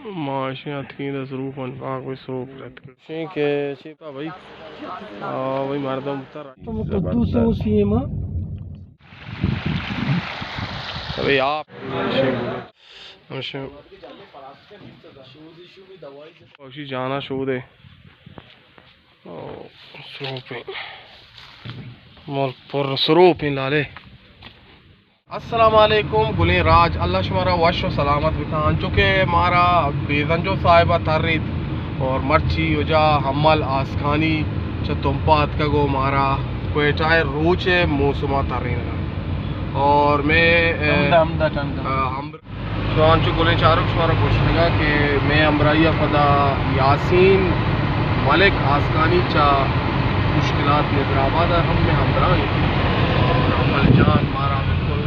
ما اشیں اتکیں دہ سروپانی باغ، وہی سروپ رتک۔ اشیں کہ چیتا بھائی، آ، وہی مردم اتر۔ تم قدوس مسلم۔ ابھی آپ اشیں، اشیں۔ وشی جانا شودے۔ او، سروپیں۔ ملک پر سروپیں لالے۔ السلام علیکم گلیں راج، اللہ شمارا وش و سلامت بکن۔ انچو کہ مارا بیزنجو صاحبہ تریت اور مرچی اجا حمل آسکانی چہ تمپا اتکگ و مارا کوئٹہ ء روچ ء موسم ء ترینگ ء۔ اور میں، اے، ہمدا، ہمدا ٹنگ ء۔ آ، ہم چو انچو گلیں چاروک شمارا گوشتگا کہ مئے ہمراہی ء پدا یاسین ملک آسکانی چہ مشکلات نظر آباد ء ہم مئے ہمراہ انت اور حمل جان مارا بالکل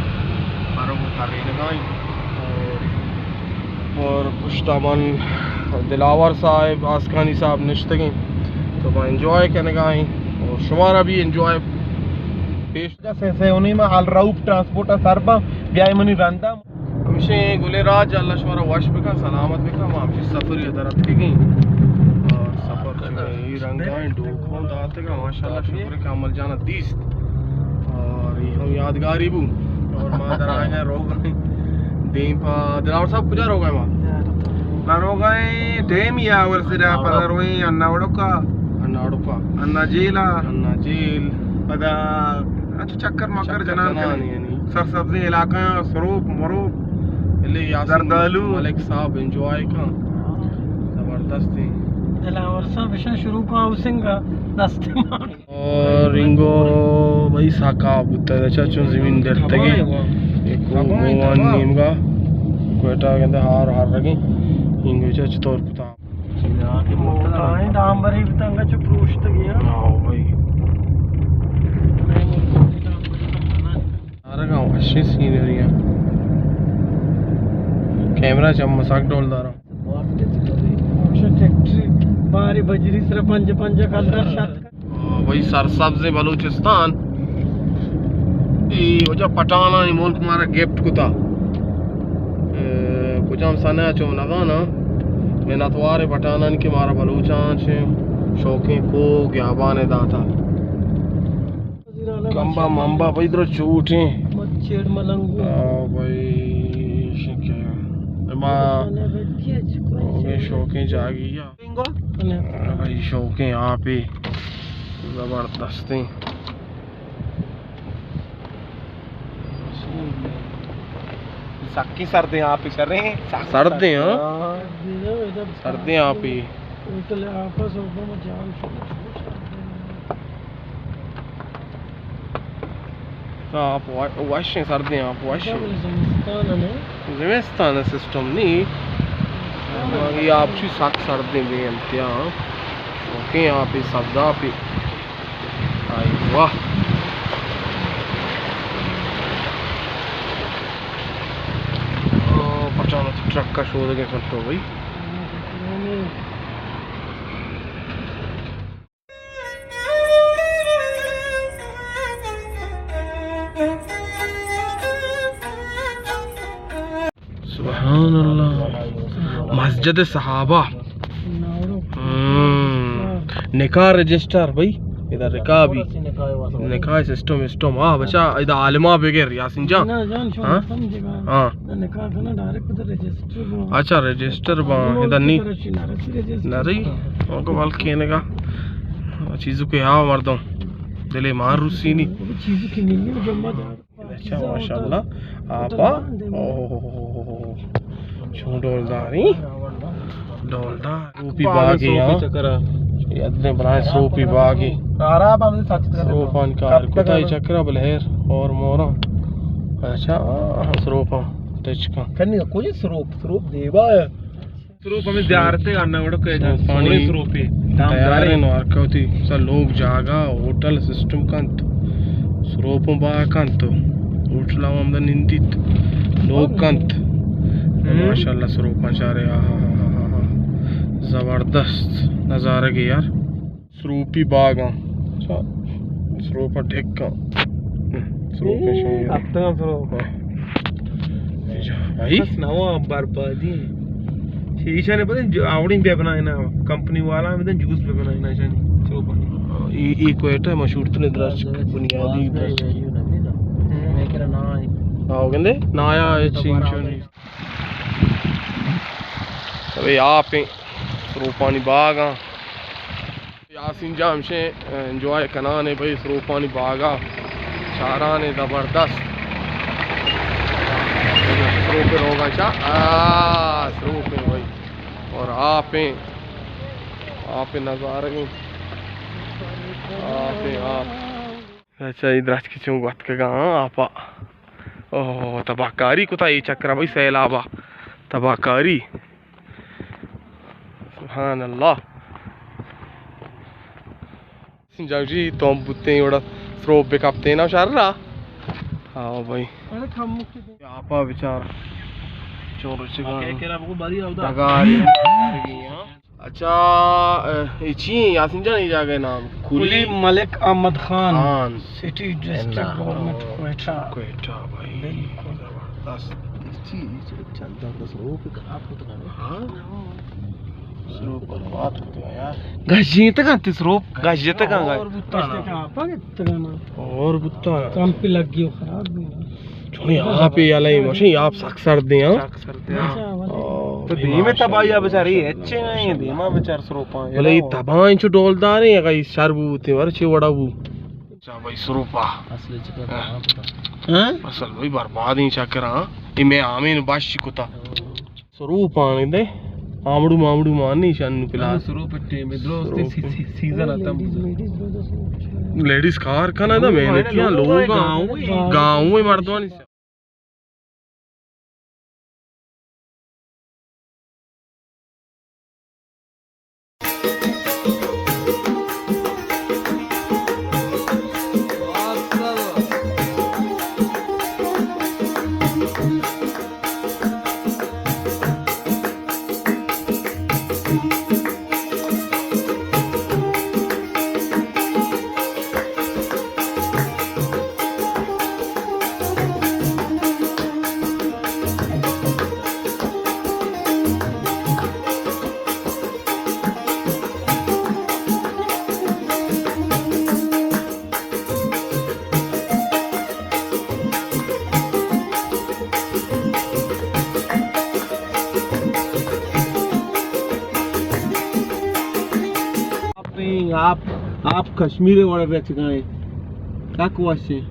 برگ و ترینگا انت اور، اور پشتا من دلاور صاحب، آسکانی صاحب نشتگیں تو ما انجوائے کنگا انت اور شمارا بھی انجوائے پیش۔ سے، سے انہیں ما حال رؤپ ٹرانسپورٹ ء سر باں، بیائے منی رندا۔ ہمشیں گلیں راج، اللہ شمارا وش بکن، سلامت بکن۔ ما ہمشی سفری ء در اتکگیں اور سفر چہ اے رنگا ایں، ڈوک ہوں داتگا، ماشاءاللہ شکر کہ حمل جان ء دیست اور یہ ہم یادگاری بو اور ما در آئیں روگ دیم پا۔ دلاور صاحب کجا روگ ء ما؟ ما روگ ء ڈیم یا ورسرا پدا رویں انا وڑکا۔ انا وڑکا۔ انا جیلا۔ انا جیل۔ پدا اچھا، چکر مکر چکر جنان جنان کنی۔ یعنی۔ سرسبزیں علاقہ، سروپ مروپ، بلے یاسین زردالو۔ ملک صاحب انجوائے کن۔ زبردست ہیں۔ دلاور صاحب اشاں شروع کو ہاؤسنگ کا دست مان۔ اور انگو بھائی ساکا بوتا ہے، اچھا چون زمین درتگی۔ ایک کو موان نیمگا۔ کوئٹہ گندے ہار ہر رگی۔ انگو چا چطور پتا۔ موٹرائیں ڈامبری بتنگا چو پروشتگی ہیں۔ ہاں بھائی۔ سارا گاؤں اچھی سینری ہیں۔ کیمرہ چم مساک ڈول دارا۔ اچھا ٹریکٹر باری بجری سر پنج پنج کلدار شت۔ آ، بھئی سرسبز بلوچستان، ای وجہ پٹھانانی ملک مارا گفٹ کتا۔ اے، کجام سنہ چو نزاناں، منتوار پٹھانانی کہ مارا بلوچاں چہ شوقیں کوہ گیابان داتا۔ کمبا ممبا بھئی در چوٹیں۔ مچھڑ ملنگو۔ آ، بھئی، شکے۔ ما، اوگے شوقیں جاگی یا۔ بھئی شوقیں آپی زبردستیں۔ سکی سردیں آپی شریں۔ سردیں، ہاں؟ ہاں۔ سردیں آپی۔ ہوٹل آپس اوپر میں جام شروع۔ آپ وا-، وش ہیں، سردیں آپ وش ہیں۔ زمستان ہے نا؟ زمستان ہے، سسٹم نہیں۔ یہ آپ چی سک سردیں بے انتہا۔ اوکے، آپ ہی سبز آپ ہی۔ آئی واہ۔ او، پٹانا تو ٹرک کا شو دے کر تو بھائی۔ سبحان اللہ۔ مسجد صحابہ۔ ہم۔ نکاح رجسٹر بھائی۔ ادا نکاح بھی۔ نکاح سسٹم، سسٹم۔ ہاں بچا، ادا عالمہ بغیر یاسین جان۔ ہاں۔ ہاں۔ نکاح کنا ڈائریکٹ ادھر رجسٹر با۔ اچھا، رجسٹر با، ادا نہیں۔ نہ رہی۔ ان کو بلکہ نگا چیزوں کے ہاں مردم دلے مان روسی نہیں۔ چیزوں کی نہیں، جمع۔ اچھا، ماشاءاللہ۔ آپا۔ اوہ، چون ڈولداری۔ ڈولدار۔ سروپی باگے، ہاں۔ یہ ادنے بنائے سروپی باگے۔ سروپان کار کتا ہی چکرا بلہیر اور مورا۔ اچھا، ہاں، سروپا ٹچکا۔ کنی کوئی سروپ، سروپ دیوا ہے۔ سروپ ہمیں زیارت ہے، انا وڑ کے سروپانی سونے سروپی۔ تیار ہیں، نوارکا ہوتی۔ سا لوگ جاگا، ہوٹل سسٹم کنت۔ سروپوں با کنت۔ ہوٹل ہم ہمدا نندیت۔ لوگ کنت۔ ہم۔ ماشاءاللہ سروپاں چارے، آہا۔ زبردست نظارہ گے یار۔ سروپی باگاں۔ اچھا، سروپ ٹھیک کا۔ سروپ شاید۔ اب تک سروپ۔ بھائی۔ بس نوا بربادی۔ ایشانی بدن جو آوڑیں بیا بنائینا، کمپنی والا بدن جوس بیا بنائینا ایشانی سروپانی۔ ای، ای کوئٹہ مشہور ترین درچک، بنیادی درچک۔ آو گندے؟ نایا اچ انچو نی۔ ابے آپیں سروپانی باغاں۔ یاسین جان ہمشیں انجوائے کنان ہے بھائی، سروپانی باغا چاران ہے زبردست۔ سروپ روگا چا، آ، سروپ ہے بھائی۔ اور آپیں، آپیں نظارگیں۔ آپیں، آپ۔ اچھا، اے درچک چون گوتکگاں، ہاں، آپا۔ اوہ، تباہکاری کتا اے چکرا بھائی، سیلابا۔ تباہکاری۔ سبحان اللہ۔ جنگ جی، تو بوتیں وڑا سروپ بکپتیں نا شر را۔ ہاں بھائی۔ آپا بچار۔ چون رچگاں۔ ڈگاری۔ اچھا، اے، اے چی ہیں یاسین جان، اے جاگہ نام؟ Killi Killi Malik Ahmad Khan, Khan. City district government Quetta. Quetta بھائی۔ بالکل۔ زبردست۔ اے چی، اے چی، چند دس روپ خراب ہوتا ہے۔ ہاں۔ سروپ برباد ہوتا ہے یار۔ گش جیتگاں تی سروپ، گش جیتگاں گش۔ اور بوتا نا۔ اور بوتا نا۔ کم پہ لگی ہو خراب بھی۔ چونی آپ ہی علیہ مشین، آپ سک سردیں، ہاں؟ سک سردیں، ہاں۔ آہ، تو دیمے تباہی آ بچار، اے اچھے نہیں، دیما بچار سروپاں۔ بلے اے تباہ انچو ڈولدار ہیں، اگا اے شر بوتے، ور چے وڑا بو۔ اچھا بھائی، سروپا۔ اصل چکا ہاں۔ اصل بھائی برباد ہیں چکر، ہاں۔ اے میں آمین باش کتا۔ سروپاں دے، آمڑو مامڑو مان نہیں شان نو پلا۔ سروپ ٹیم درست سی-، سی-، سیزن آتا۔ لیڈیز کار کنا دا، محنتیاں لوگ آؤں، گاؤں میں مردوانی۔ آپ نہیں، آپ، آپ کشمیر وڑا رچگائیں۔ تک وشیں۔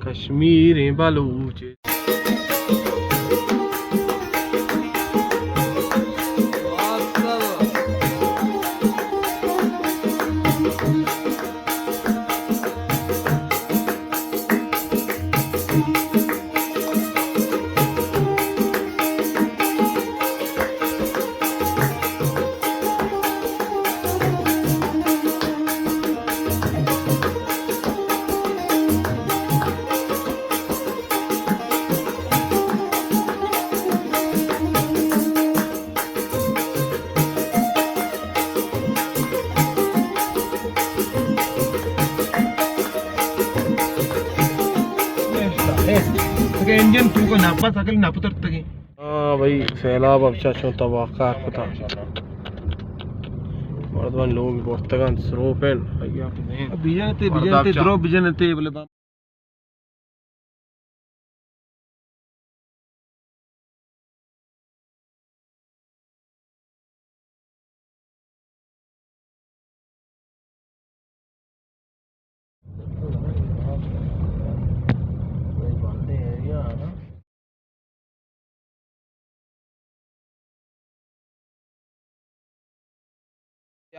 کشمیر ہیں بلوچ۔ انجن تو کو ناپا سکل ناپا ترتگی۔ ہاں بھائی، سیلاب اب چا چون تباہ کار کتا۔ مردمان لوگ برتگان سروپن۔ بیجن تے، بیجن تے، درو بیجن تے، بلے با-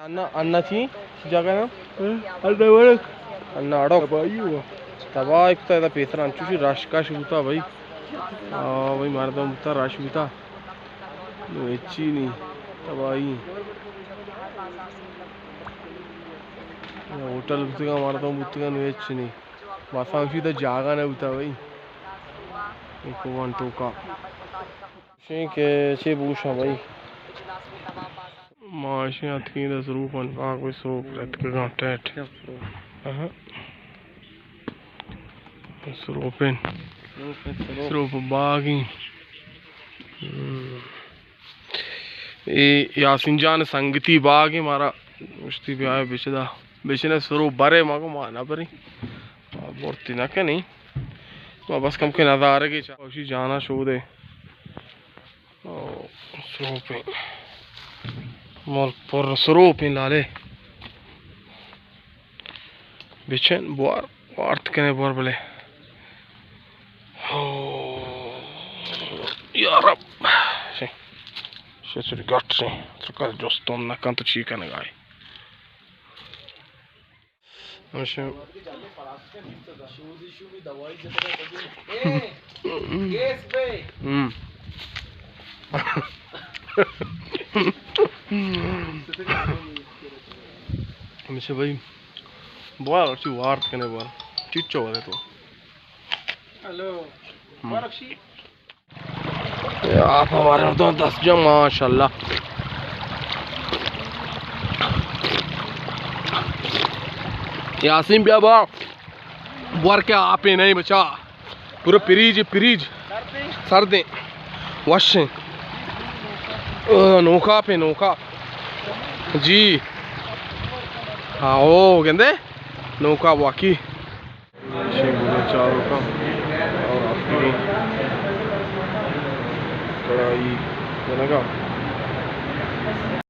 انا، انا چی؟ چی جاگہ نا؟ انا وڑک۔ انا اڑک۔ تباہی ہوا۔ تباہ ایک تو ادا پیسر انچوشی رش کش بوتا بھائی۔ آ، بھائی مردم بوتا، رش بوتا۔ نو ہچی نی۔ تباہی۔ ہوٹل بوتگا، مردم بوتگا، نو ہچی نی۔ بس ہمشی دا جاگہ نہ بوتا بھائی۔ ایک ون ٹوکا۔ شیں کہ چے بوشاں بھائی۔ ما اشیں اتکیں داں سروپانی پاک بھئی، سروپ رتکگاں ٹیٹ۔ اہاں۔ سروپین۔ سروپ باغیں۔ ہم۔ اے یاسین جان سنگتی باغ ایں، مارا گوشتی بیائے بچدا، بچنے سرو برے، ما گو ما نہ بریں، ما برتی نہ کنیں، ما بس کم کے نظارگے چا، خوشی جانا شودے۔ او، سروپیں۔ مال پر سروپیں لالے۔ بچن بوار، وارت کنے بوار بلے۔ او، یا رب۔ شے، شے چوری گٹ شے۔ ترکل جستون نکن تو چی کنگائے۔ ہمیشہ۔ ہم۔ ہمیشہ بھائی، بوار اچھی وارت کنے بوار۔ چیچو والے تو۔ ہلو۔ ہم۔ آپ ہمارے تو دس جم، ماشاءاللہ۔ یاسین بیا با، بور کے آپ ہی نہیں بچا، پورا پریج، پریج سردیں، وشیں۔ او، نوکا پہ نوکا۔ جی۔ ہاں، او گندے نوکا واقعی۔ شنگ بوگا چاروکاں اور آتکگیں کڑائی جنگا۔